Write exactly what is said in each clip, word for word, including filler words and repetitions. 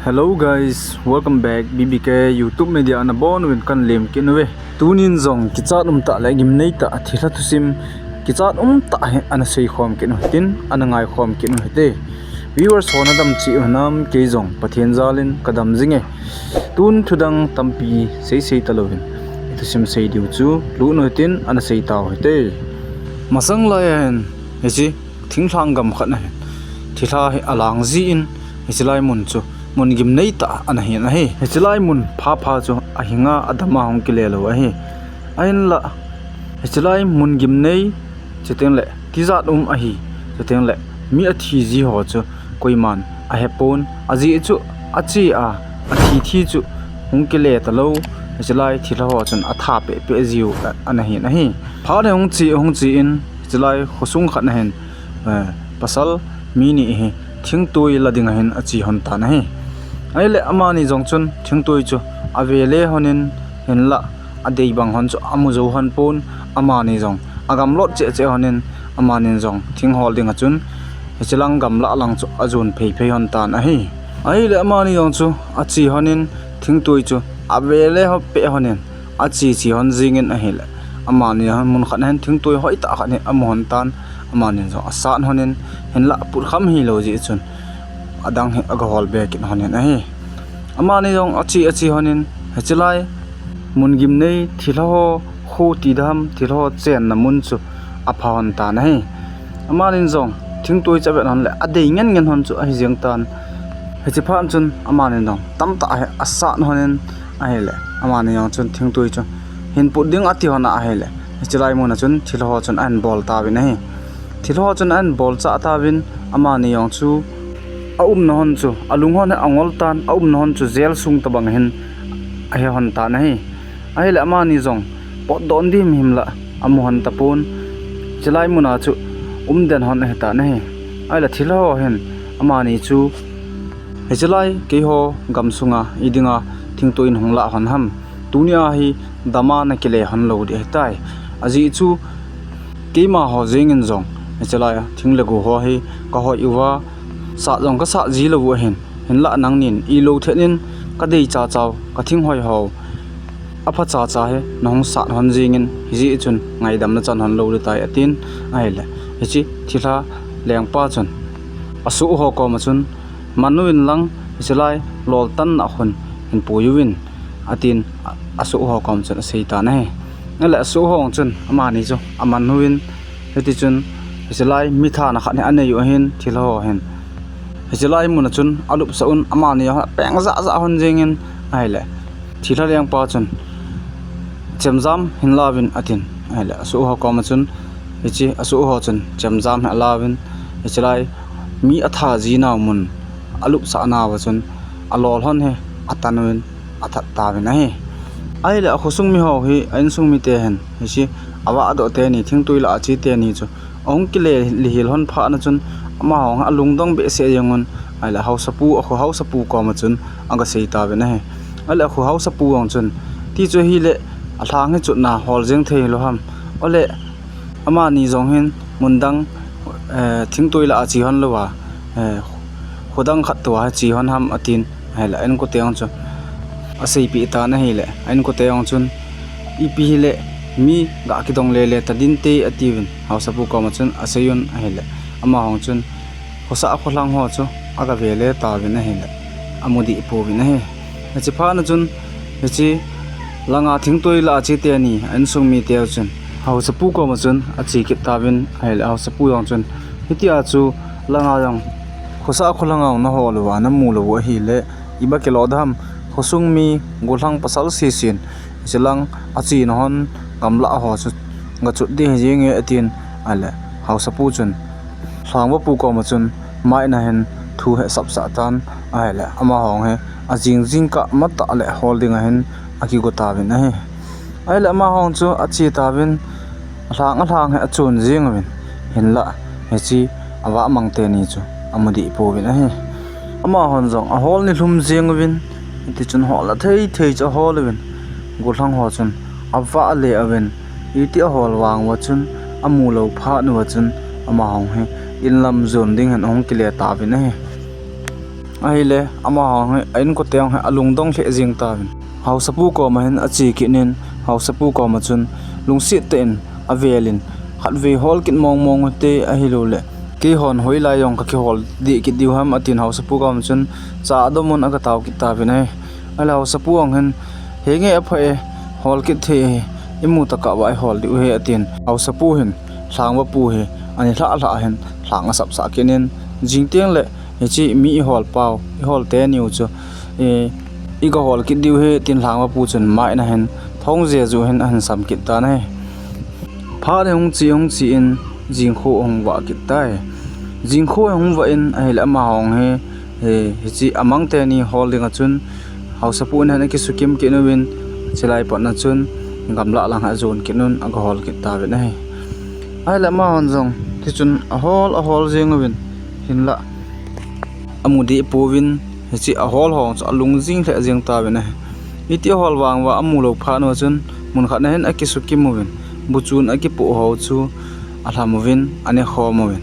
Hello guys, welcome back B B K YouTube media. Ana bon uvin kan lem kit uve. Tunin jong kichat umtah le gimnei tah thilha thusim kichat umtah hi ana seikhom kit u hitin, ana ngaikhom kit u hite. Viewers ho nadam cheh u hinam? Kei jong Pathen jalin kadam jinge. Tun thudang tampi seisei talouvin ithusim sei diu chu lut u hitin, ana sei tau hite. Masang lai ahin, hiche thinglhang gam khat ahin, thilha hi alang jin, hiche lai mun chu mun gimnei tah ana hin ahi. Hiche lai mun phapha chu ahinga adama hung kile lou ahi. Ahinla hiche lai mun gimnei, chuteng le tijat um ahi, chuteng le mi athi ji ho chu koiman ahepon, ajeh chu ache a athi thi chu hung kile talou, hiche lai thilha ho chun atha pehpeh jiu ana hin ahi. Phat hi hung che hung che in, hiche lai khosung khat ahin, eh, pasal mi ni hi thingtoi la ding ahin ache hon tan ahi. Ahile amani jong chun thingtoi chu avele honin, hinla adei bang hon chu amu jou hon pon, amani jong agamlot cheh cheh honin, amanin jong thing hol dinga chun hiche lang gamlah lang chu ajon phei phei hon tan ahi. Ahile amani jong chu ache honin, thingtoi chu avele ho peh honin, ache che hon jingin ahile, amani hon mun khat ahin thingtoi hoitah khat hi amu hon tan, amanin jong asat honin, hinla aput kham hilou jeh chun adang hi aga hol be kit honin ahi. Amani jong ache ache honin, hiche lai mun gimnei thilha ho kho ti dam, thilha ho chenna mun chu apha hon tan ahi. Amanin jong thingtoi chu avet hon le adei ngen ngen hon chu ahi jeng tan. Hiche phat chun amanin jong tamtah hi asat honin ahile, amani jong chun thingtoi chu hin put ding ati hon a ahile, hiche lai mun a chun thilha ho chun ahin bol tauvin ahi. Thilha ho chun ahin bol chah tauvin, amani jong chu aumna hon chu, alung hon hi angol tan, aumna hon chu jail sung tobang hin ahi hon tan ahi. Ahile amani jong potdoh ding himhim la amu hon tapon, hiche lai mun a chu um den hon ahi tan ahi. Ahile thilha ho hin amani chu, hiche lai keiho gamsunga idinga thingtoi in hung lah hon ham, tunia hi dama nakile hon lou ding ahitai. Ajeh chu keima ho jengin jong hiche lai thing le go ho hi kahoi uva, sat jong kasat ji lou u ahin, hinla nangnin ilou thet in kadei chachau, kathing hoi ho apha chacha hi nahung sat hon jingin, hijeh chun ngaidam nachan hon lou ding tai atin, ahile hiche thilha lengpa chun asoh ho koma chun, man uvin lang, hiche lai loltanna khun hin pui uvin, atin, a, asoh ho koma chun asei tan ahi. Ahile asoh ho chun amani chu aman uvin, hitichun hiche lai mi thana khat hi anei u ahin, thilha ho hin hiche lai mun a chun alupsah un, amani jong apeng jah jah hon jengin, ahile thilha lengpa chun, chemjam hin lauvin atin, ahile asoh ho koma chun, hiche asoh ho chun chemjam hi alauvin, hiche lai mi atha ji nau mun, alupsah nauva chun alol hon hi atan uvin athat tauvin ahi. Ahile akhosung mi ho hi, a insung mite hin hiche avahdoh teni, thingtoi lah a che teni chu ahung kile lihil hon phat na chun, amaho alungdong behseh jeng un, ahile haosapu, akho haosapu koma chun aga sei tauvin ahi. Ahile akho haosapu jong chun, ti chu ahile alhang hi chutna hol jeng thei lou ham, ole amani jong hin mun dang, eh, thingtoi lah a che hon louva, eh, kho dang khat tou a che hon ham atin, ahile a inkote jong chu aseipeh tan ahile, a inkote jong chun, ipi hile mi ga kidong lele ta dinte atiuvin, haosapu koma chun asei un ahile, amaho jong chun khosah kholhang ho chu aga vele tauvin ahile, amu dih pouvin ahi. Hiche phat na chun, hiche langa thingtoi lah a che teni, a insung mite chun haosapu koma chun ache kit tauvin ahile, haosapu jong chun, hitia chu langa jong khosah kholhang ho nahol uva namu lou u ahile, iba kilo dam, khosung mi gollhang pasal seisen hiche lang achena hon gamlah ho chu gachut ding ahi jenge atin, ahile haosapu chun lhangvapu koma chun maina hin thu hi asapsah tan, ahile amaho hi ajing jingkah matah le hol dinga hin akigo tauvin ahi. Ahile amaho chu ache tauvin, alhang alhang hi achon jeng uvin, hinla hiche avahmang teni chu amu dih pouvin ahi. Amahon jong ahol nilhum jeng uvin, hitichun hol a thei thei chu ahol uvin, gollhang ho chun avah le uvin, iti ahol vang uva chun amu lou phat uva chun, amaho hi inlam jon ding hin ahung kile tauvin ahi. Ahile, amaho hi, a inkote hi alungdong lheh jeng tauvin, haosapu koma hin ache kit in, haosapu koma chun lungset tah in avelin, khatvei hol kit mong mong ute, ahilouleh keihon hoilai jong kakihol deh kit diu ham, atin haosapu koma chun cha adomun agatao kit tauvin ahi. Ahile haosapu jong hin, henge apha e, hol kit thei ahi, imu tokah uva ihol diu ahi, atin haosapu hin lhangvapu hi ani lhah lhah hin lhang asapsah kit in, jing tengle hiche mi ihol pau, ihol teni u chu, eh, igahol kit diu ahi, tin lhangvapu chun maina hin thong jeju hin ahin sam kit tan ahi. Phat hi hung che hung che in jingkho ahung vah kit tai. Jingkho ahung vah in ahile amaho hi, eh, hiche amang teni hol dinga chun haosapu in ahin akisukim kit uvin, chulai patna chun gamlah lang hi ajon kit un agahol kit tauvin ahi. Ahile amahon jong tichun ahol ahol jeng uvin, hinlah amu deh pouvin, hiche ahol ho chu alungjing lheh jeng tauvin ahi. Iti ahol vang uva amu lou phat uva chun mun khatna hin akisukim uvin, bu chun akipoh ho chu alham uvin, anekhom uvin,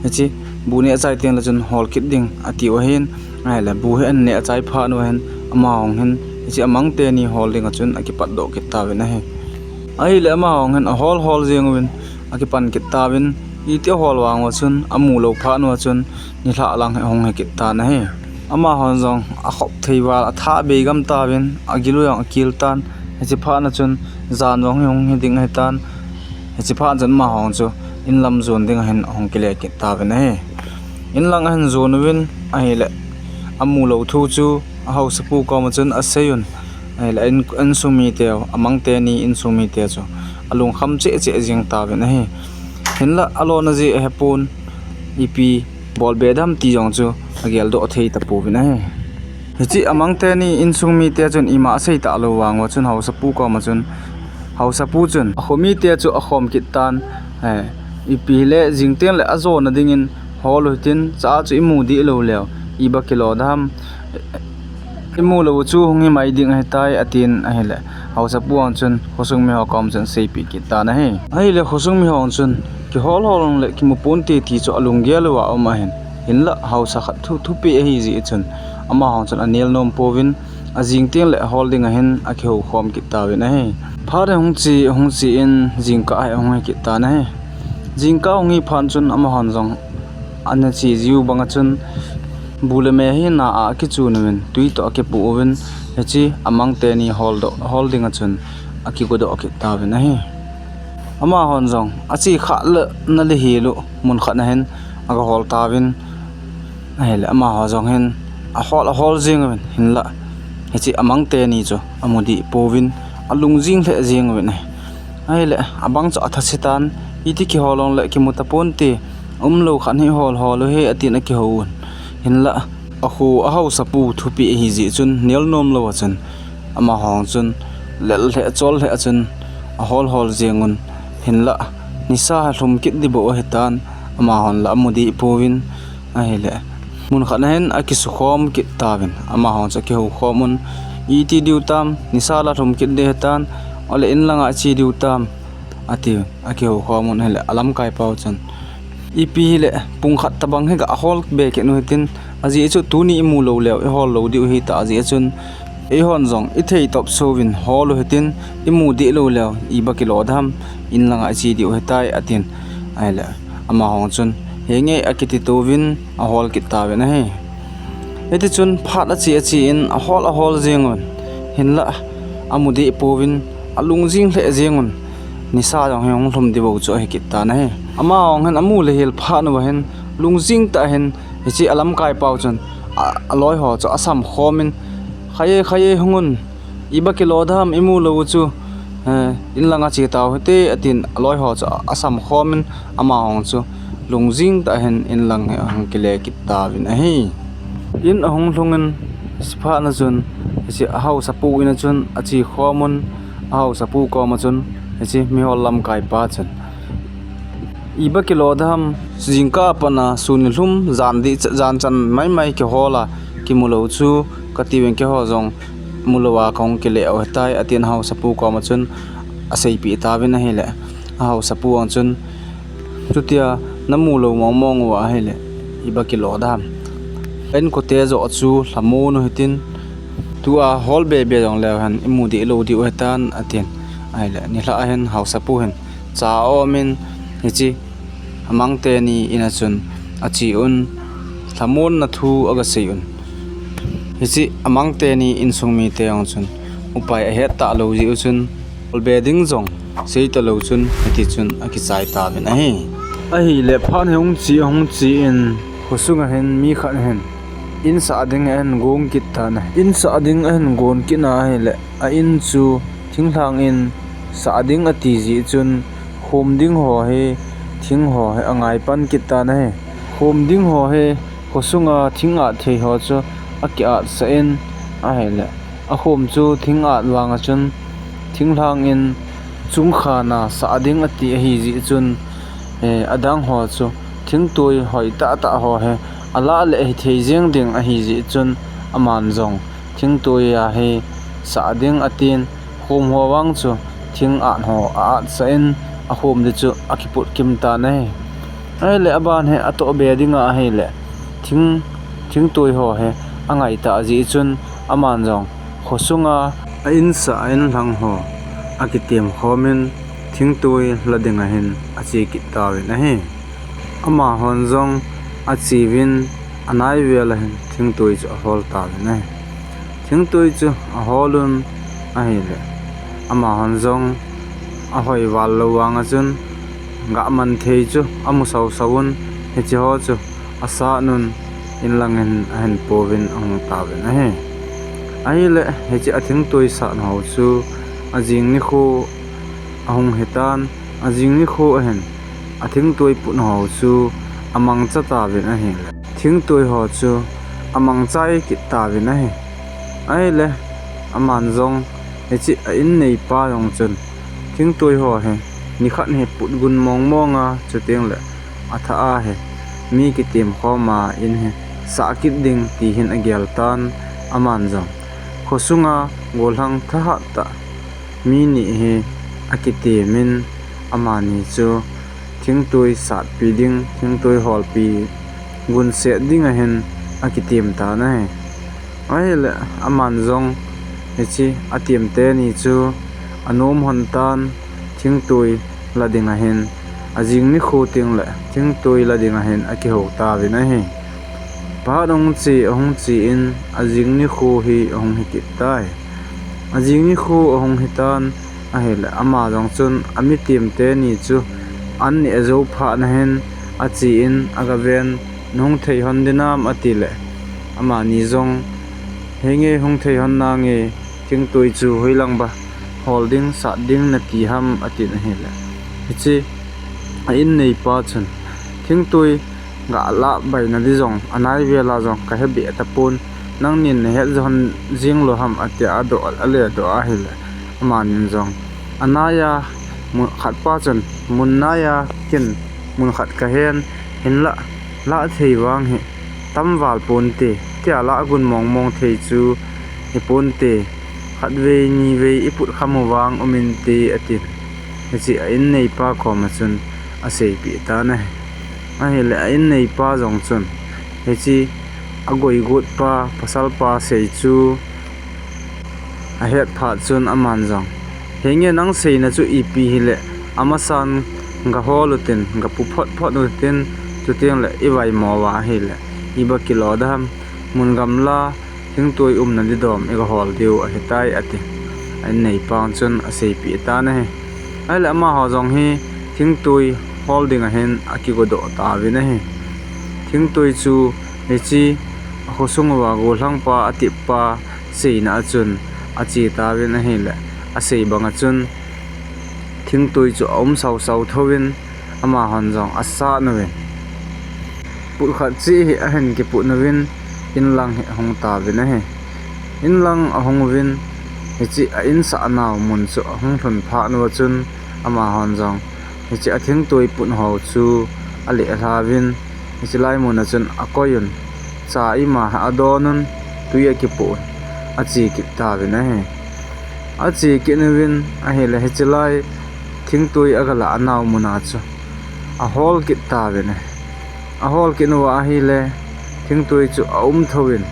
hiche bu neh achai tengle chun hol kit ding atiu ahin, ahile bu hi aneh achai phat uva hin, amaho hin hiche amang teni hol dinga chun akipatdoh kit tauvin ahi. Ahile amaho hin ahol hol jeng uvin, akipan kit tauvin, iti ahol vang uva chun amu lou phat uva chun nilhah lang hi ahung hi kit tan ahi. Amahon jong akhop thei val athah bei gam tauvin, agil u jong akil tan, hiche phatna chun jan jong hi hung hi ding ahitan, hiche phat chun amaho chu inlam jon dinga hin ahung kile kit tauvin ahi. Inlang ahin jon uvin ahile, amu lou thu chu ahaosapu koma chun aseiyun, ahile in, insung miteu, amang teni insung mite chu alungkham cheh cheh jeng tauvin ahi. Hinlah alona jeh ahepon, ipi bolbe dam ti jong chu ageldoh thei tapouvin ahi. Hiche amang teni insung mite chun ima asei talou vang uva chun haosapu koma chun, haosapu chun akho mite chu akhom kit tan, eh, ipi hile jing tengle ajona dingin hol u hitin, cha chu imu deh lou leu iba kilo dam, imu lou u chu hung hi mai ding ahitai, atin ahile haosapu jong chun khosung miho koma chun seipeh kit tan ahi. Ahile khosung miho jong chun kihol hol jongle kimu ponte ti chu alunggel uva aum ahin, hinlah haosa khat thu, thupeh ahi jeh chun amaho chun anel nom pouvin, ajing tengle hol dinga hin akihoukhom kit tauvin ahi. Phat hi hung che hung che in jingkah hi ahung hi kit tan ahi. Jingkah hung hi phat chun amahon jong ana che jiu banga chun bu le me hi na a akichun uvin, twi toh akipoh uvin, hiche amang teni holdoh, hol dinga chun akigodoh kit tauvin ahi. Amahon jong ache khah le na le hel u mun khatna hin agahol tauvin, ahile amaho jong hin ahol ahol jeng uvin, hinlah hiche amang teni chu amu deh pouvin, alungjing lheh jeng uvin ahi. Ahile abang chu athase tan, iti kihol jongle kimu taponte, umlou khat hi hol hol u hi, atin akihou un. Hinlah akho ahaosapu thupeh ahi jeh chun nel nom lou a chun amaho chun lel lheh chol lheh a chun ahol hol jeng un, hinlah nisa lhum kit ding bou ahitan, amahon la amu deh pouvin, ahile mun khatna hin akisukhom kit tauvin, amaho chu akihoukhom un, iti diu tam, nisa la lhum kit ding ahitan, ole inlanga che diu tam, ati, akihoukhom un, ahile alamkaipau chun, ipi hile pung khat tobang hi gahol be kit u hitin, ajeh chu tuni imu lou leu ihol lou diu ahitah jeh chun, eihon jong ithei topsouvin hol u hitin, imu deh lou leu iba kilo dam, inlanga che diu ahitai, atin. Ahile amaho chun henge akiti touvin ahol kit tauvin ahi. Hitichun phat ache ache in ahol ahol jeng un, hinlah amu deh pouvin, alungjing lheh jeng un, nisa jong hi hung lhum ding bou chu ahi kit tan ahi. Amaho hin amu le hel phat uva hin lungjing tah in hiche alamkaipau chun a, aloiho chu asamkhom in, khaye khaye hung un, iba kilo dam imu lou u chu, eh, inlanga che tau hite, atin aloiho chu asamkhom in, amaho chu lungjing tah in inlang hi ahung kile kit tauvin ahi. In ahung lhung in, hiche phatna chun hiche ahaosapu in a chun achekhom un, ahaosapu koma chun hiche mihol lamkaipa chun, iba kilo dam, jingkah a pat a sun nilhum jan dih, jan chan maimai kihol a kimu lou chu katiuvin, keiho jong mu louva kahung kile u ahitai, atin ahaosapu koma chun aseipeh tauvin ahile, ahaosapu jong chun, chutia namu lou mong mong uva ahile iba kilo dam, Inkote joh chu lhamon u hitin, tua hol bebe jongleu hen imu deh lou diu ahitan atin. Ahile nilhah hin haosapu hin cha aum in, hiche amang teni in a chun ache un, lhamonna thu agasei un. Hiche amang teni insung mite jong chun upai ahet talou jeh u chun, hol be ding jong sei talou chun hitichun akichai tauvin ahi. Ahile phat hi hung che ahung che in, khosunga hin mi khat hin in sah ding ahin gon kit tan ahi. In sah ding ahin gon kit na ahile, a in chu thinglhang in sah ding ati jeh chun, khom ding ho hi, thing ho hi angai pan kit tan ahi. Khom ding ho hi khosunga thing at thei ho chu akiatsah in, ahile akhom chu thing at vanga chun thinglhang in chungkhana sah ding ati ahi jeh chun, adang ho chu thingtoi hoi tahtah ho hi alah le hithei jeng ding ahi jeh chun, aman jong thingtoi a hi sah ding atin, khom ho vang chu thing at ho a-atsah in, akhom ding chu akiput kim tan ahi. Ahile aban hi atoh be dinga ahile, thing, thingtoi ho hi angai tah jeh chun, aman jong khosunga a in sah a in lhang ho akitem khomin, thingtoi la dinga hin ache kit tauvin ahi. Amahon jong acheuvin, anai vel a hin thingtoi chu ahol tauvin ahi. Thingtoi chu ahol un ahile, amahon jong ahoi val lou vanga chun, gah man thei chu amu sausau un, hiche ho chu asat un, in lang in ahin pouvin ahung tauvin ahi. Ahile hiche athingtoi sat ho chu ajing nikho ahung hitan, ajing nikho ahin athingtoi put ho chu amangcha tauvin ahile, thingtoi ho chu amangchai kit tauvin ahi. Ahile aman jong, hiche a in neipa jong chun, thingtoi ho hi nikhat hi put gun mong monga, chutengle athah a hi mi kitem khoma in hi sah kit ding ti hin agel tan, aman jong khosunga gollhang thahat tah mi ni hi akitemin, amani chu thingtoi satpi ding, thingtoi holpi gunset dinga hin akitem tan ahi. Ahile aman jong hiche atem teni chu anom lhon tan, thingtoi la dinga hin, ajing nikho tengle thingtoi la dinga hin akihou tauvin ahi. Phat ahung che ahung che in, ajing nikho hi ahung hikit tai. Ajing nikho ahung hitan ahile, ama jong chun amitem teni chu an neh jou phat na hin ache in agaven, nahung thei lhon dinam atile, amani jong, henge hung thei lhon nange, thingtoi chu hoilang ba hol ding sat ding nati ham atin ahile, hiche a in neipa chun, thingtoi galah baina di jong anai vela jong kahebeh tapon, nangnin nahet lhon jeng lou ham atia adoh, aledoh ahile, amanin jong, anaiya, mun khatpa chun, mun naiya ken mun khat kahen, hinlah, lah thei vang hi tamval ponte, tia lah gun mongmong thei chu hiponte, khatvei nivei iput kham u vang um inte atin, hiche a in neipa koma chun aseipeh tan ahi. Ahile a in neipa jong chun, hiche agoigotpa pasalpa sei chu ahet phat chun aman jong, henge nang seina chu ipi hile, amasan gahol utin, gapu photphot utin, chutengle ivaimo uva ahile, iba kilo dam, mun gamla thingtoi umna didom igahol diu ahitai atin, a in neipa chun aseipeh tan ahi. Ahile amaho jong hi thingtoi hol dinga hin akigodoh tauvin ahi. Thingtoi chu hiche akhosung uva gollhangpa ateppa seina a chun ache tauvin ahile, asei banga chun thingtoi chu aum sausau thouvin, amahon jong asat uvin, put khat cheh hi ahin kiput uvin, inlang hi ahung tauvin ahi. Inlang ahung uvin, hiche a insah nau mun chu ahung lhun phat uva chun, amahon jong hiche athingtoi put ho chu aleh lhauvin, hiche lai muna chun akoiyun, cha ima adonun, twi akipoh un, ache kit tauvin ahi. Ache kit uvin ahile, hiche lai thingtoi agalah nau muna chu ahol kit tauvin ahi. Ahol kit uva ahile, Thingtui chu aum thouvin,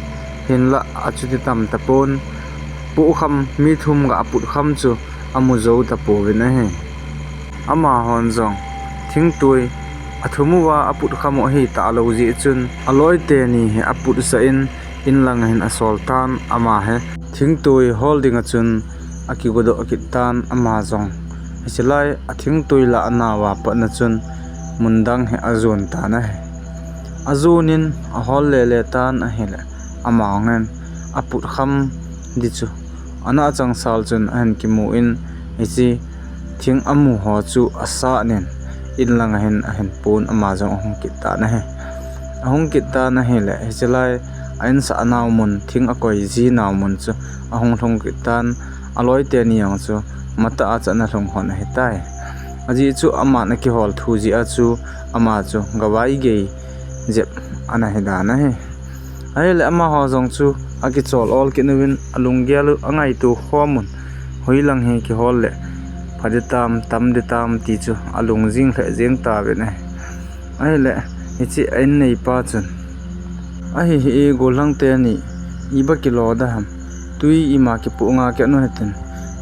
hinlah achuti tam tapon, puhkham mi thum ga aputkham chu amu jou tapouvin ahi. Amahon jong thingtui athum uva aputkham u ahi talou jeh chun, aloi teni hi aputsah in, inlang ahin asol tan, ama hi thingtui hol dinga chun akigodoh kit tan, ama jong hiche lai athingtui lah nauva patna chun mundang hi ajon tan ahi. Ajon in ahol lele tan ahile, ama jong hin aputkham di chu ana achangsal chun ahin kimu in, hiche thing amu ho chu asat in, inlang ahin ahin pon, ama jong ahung kit tan ahi. Ahung kit tan ahile, hiche lai a insah nau mun, thing akoi ji nau mun chu ahung lhung kit tan, aloi teni jong chu matah a chu ana lhung lhon ahitai. Ajeh chu aman akihol thu jeh a chu ama chu gavai gei jep ana hidan ahi. Ahile amaho jong chu akichol ol kit uvin, alunggel u angaito khom un, hoilang hi kihol le phaditam, tamditam ti chu alung jing lheh jeng tauvin ahi. Ahile hiche a in neipa chun, ahi hi, gollhang teni, iba kilo da ham, tui ima kipoh nga kit u hitin,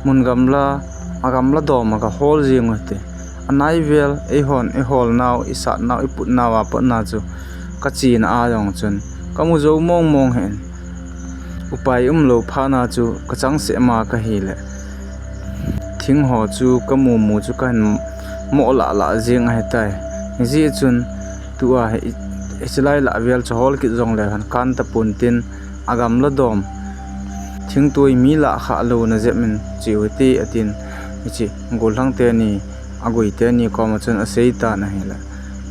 mun gamla, agamla dom a kahol jeng u hite. Anaivel eihon ihol nau, isat nau, iput nauva patna chu kachena a jong chun kamu jou mong mong hih in, upai umlou phatna chu kachangseh ma kahile, thing ho chu kamu mu chu kahin moh lah lah jeng ahitai. Hijeh chun tua hi, hiche lai lah vel chu hol kit jongle hon kan tapon tin, agamla dom thingtui mi lah khah louna jep in che u hite atin, hiche gollhang teni, agoi teni koma chun asei tan ahile,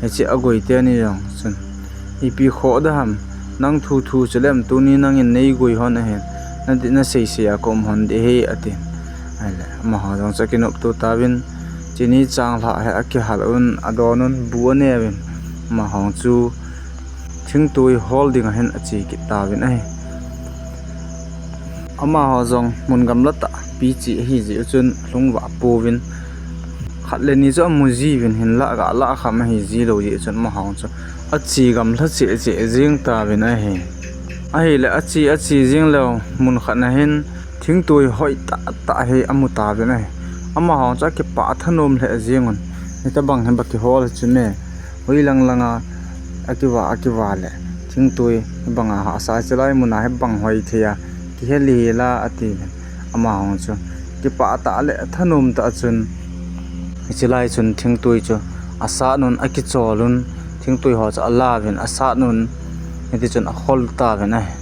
hiche agoi teni jong chun, ipi khoh da ham, nang thu thu chulem, tuni nangin neigoi hon ahin, nadih naseisei a kaum hon ding ahi atin. Ahile amaho jong chu akinopto tauvin, chini changlhah hi akihal un, adon un, bu aneuvin, amaho chu thingtui hol dinga hin ache kit tauvin ahi. Amaho jong mun gamla tah pi che ahijeh u chun alhung vah pouvin, khat le ni chu amu jiuvin, hinlah aga lah kham ahiji lou jeh chun amaho chu ache gamlha cheh cheh jeng tauvin ahi. Ahile ache, ache jeng leu mun khat na hin thingtui hoi tah tah hi amu tauvin ahi. Amaho chu akipah thanom lheh jengun, hitobang hi iba kihol hichu me, hoilang langa akiva, akiva le thingtui hibanga hahsa, hiche lai muna hibang hoi thei a kihe lihela atiuvin, amaho chu kipah tah le thanom tah chun hiche lai chun thingtui chu asat un, akichol un, thingtui ho chu alauvin asat un, hitichun akhol tauvin ahi.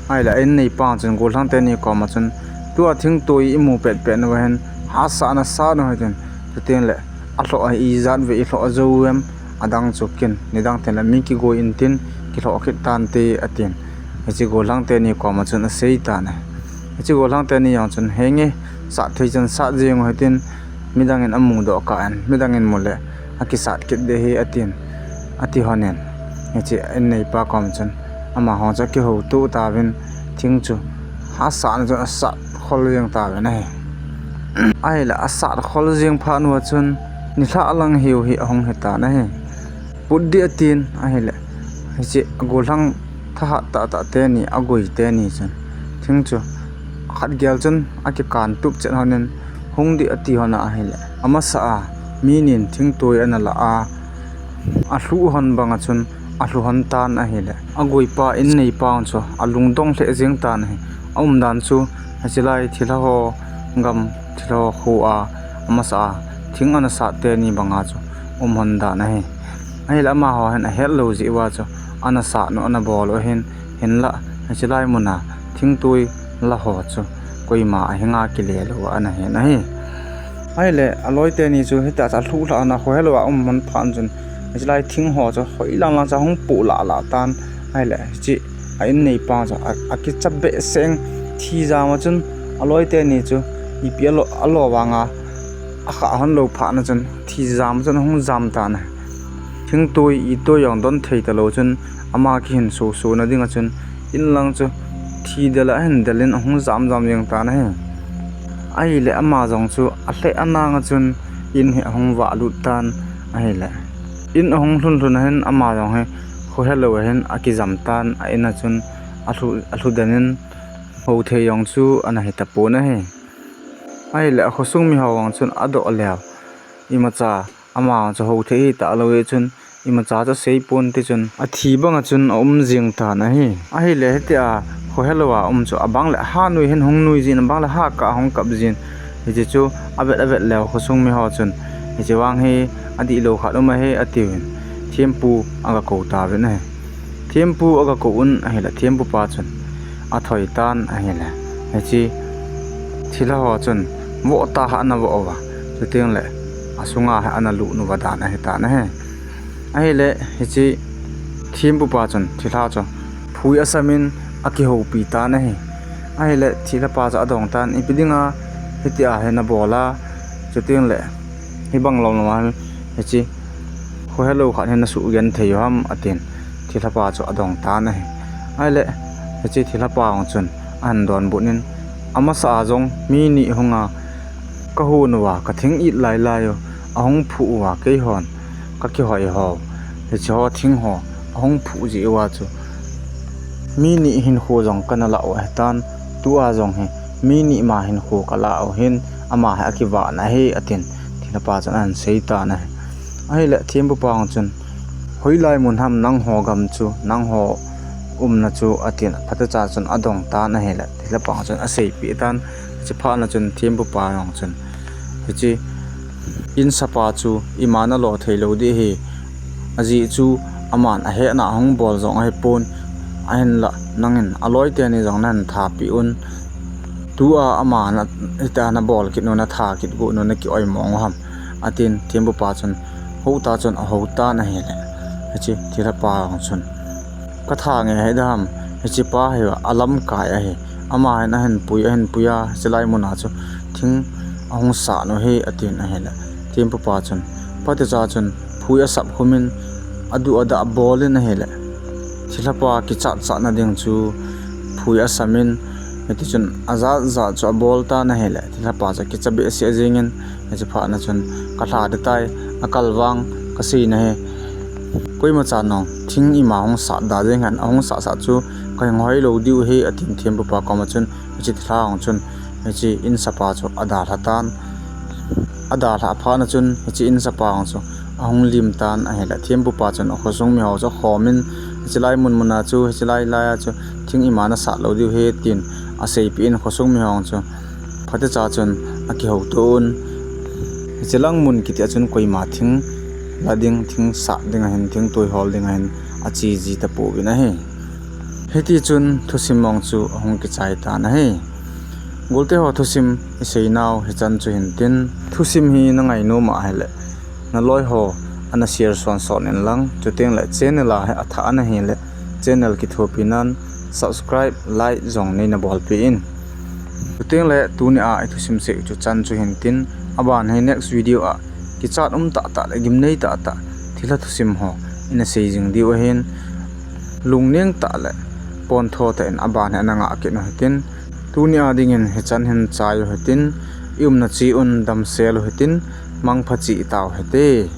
Ahile a in neipa chun gollhang teni koma chun, tua thingtui imu petpet nauva hin hahsa in asat u hitin, chutengle alhoh hi ijat vei ilhoh jou em, adang chu kin, nidang tengle mi kigoi intin, kilhoh kit tante atin, hiche gollhang teni koma chun asei tan ahi. Hiche gollhang teni jong chun, henge, sat thei chan sat jeng u hitin, midangin amudoh kah in, midangin mu le akisat kit ding ahi atin, ati lhonin, hiche a in neipa kom chun amaho chu akihoutoh tauvin, thing chu asatna chun asat khol jeng tauvin ahi. Ahile asat khol jeng phat uva chun nilhah lang hiu hi ahung hitan ahi. Put ding atin ahile, hiche gollhang thahat tahtah teni, agoi teni chun thing chu khat gel chun akikan tup chet lhonin, hung ding ati lhon ahile, amasa a mi nin thingtui ana lah a, alhuh lhon banga chun alhu lhon tan ahile, agoipa in neipa chu alungdong lheh jeng tan ahi. Aumdan chu hiche lai thilha ho gam, thilha ho kho a, amasa a thing ana sat teni banga chu um lhon dan ahi. Ahile amaho hin ahet lou jeh uva chu ana sat u, ana bol u ahin, hinlah hiche lai muna thingtui lah ho chu koima ahinga kile lou ana hin ahi. Ahile aloi teni chu hitia chu alhuh lhah ana, khohelou a um lhon phat chun hiche lai thing ho chu hoilang lang chu ahung poh lah lah tan. Ahile hiche a in neipa chu a, akicha behseh in, thijam a chun aloi teni chu ipi alo, alo vanga akhah lhon lou phat na chun thijam a chun ahung jam tan ahi. Thingtui, ittui jong don thei talou chun ama kihin soso na dinga chun inlang chu thi del a ahin del in ahung jam jam jeng tan ahi. Ahile ama jong chu alheh ananga chun in hi ahung vahlut tan ahile, in ahung lhun lhun ahin ama jong hi khohelou a hin akijam tan, a in a chun alhu, alhu den in houthei jong chu ana hi tapon ahi. Ahile akhosung miho jong chun adoh leu, imacha ama chu houthei hita lou jeh chun imacha chu asei pon ti chun athi banga chun aum jing tan ahi. Ahile hitia khohelou a um chu abang le ha nui hin hung nui jin, abang le ha kah hung kap jin. Hiche chu avet avet leu khosung miho chun, hiche vang hi adihlou khat um ahi atiuvin, thempu aga kou tauvin ahi. Thempu aga kou un ahile thempu pa chun athoi tan ahile, hiche thilha ho chun voh tah a ana voh uva, chutengle asunga hi ana lut uva dan ahitan ahi. Ahile hiche thempu pa chun thilha chu phui asam in akihoupi tan ahi. Ahile thilha pa chu adong tan, ipi dinga hitia hi nabol a, chutengle hibang lom lom a hiche khohelou khat hi nasuh genthei u ham atin, thilha pa chu adong tan ahi. Ahile hiche thilha pa jong chun ahin donbut in, amasa a jong mi ni hunga kahon uva kathing it lai lai u ahung phuh uva keihon kakihoi ho, hiche ho thing ho ahung phuh jeh uva chu mi ni hinkho jong kana lah u ahitan, tua jong hi mi ni ma hinkho kalah u hin ama hi akivahna ahi atin, thilha pa chun ahin sei tan ahi. Ahile thempu pa jong chun, hoilai mun ham nangho gam chu, nangho umna chu atin, phatecha chun adong tan ahile thilha pa jong chun aseipeh tan, hiche phatna chun thempu pa jong chun hiche insapa chu ima nalo theilou ding ahi, ajeh chu aman ahetna ahung bol jong ahipon, ahinla nangin aloi teni jong nahin thapeh un, tua ama na, hitia nabol kit u, natha kit got u, naki oimong u ham atin, thempu pa chun houta chun ahou tan ahile, hiche thilha pa jong chun, katha nge hidam, hiche pa hi alamkai ahi, ama hin ahin pui, ahin pui a, hiche lai mun a chu thing ahung sat u ahi atin ahile, thempu pa chun phatecha chun phui asap khum in, adu ada bol in ahile, thilha pa kichat chatna ding chu phui asam in, hitichun ajat jat chu abol tan ahile, thilha pa chu kicha behseh jeng in, hiche phatna chun, kalha ding tai, akal vang kasei nahi, koimacha nong thing ima hung sat da jeng hen, ahung sat sat chu kahin hoilou diu ahi atin, thempu pa koma chun hiche thilha jong chun hiche insapa chu adalha tan. Adalhah phatna chun hiche insapa jong chu ahung lim tan ahile, thempu pa chun akhosung miho chu akhom in, hiche lai mun mun a chu, hiche lai lai a chu thing ima nasat lou diu ahi tin aseipeh in, khosung miho jong chu phatecha chun akihouto un, hiche lang mun kiti a chun koima thing la ding, thing sat ding ahin, thing toihol ding ahin ache ji tapouvin ahi. Hitichun thusim mong chu ahung kichai tan ahi. Golte ho, thusim iseinau hichan chu hintin, thusim hi nangai nom ahile, naloi ho ana share son son in lang, chutengle channel a hi athah nahile, channel kithopi nan subscribe, like jong neina bolpeh in. Chutengle tunia ithusim seiu chu chan chu hintin, aban hi next video a kichat um tahtah le gimnei tahtah thilha thusim ho ina sei jing diu ahin, lungneng tah le pontho tah in aban hi ana ngah kit u hitin, tunia dingin hichan hin chai u hitin, iumna cheh un damsel u hitin, mangpha cheh tau hite.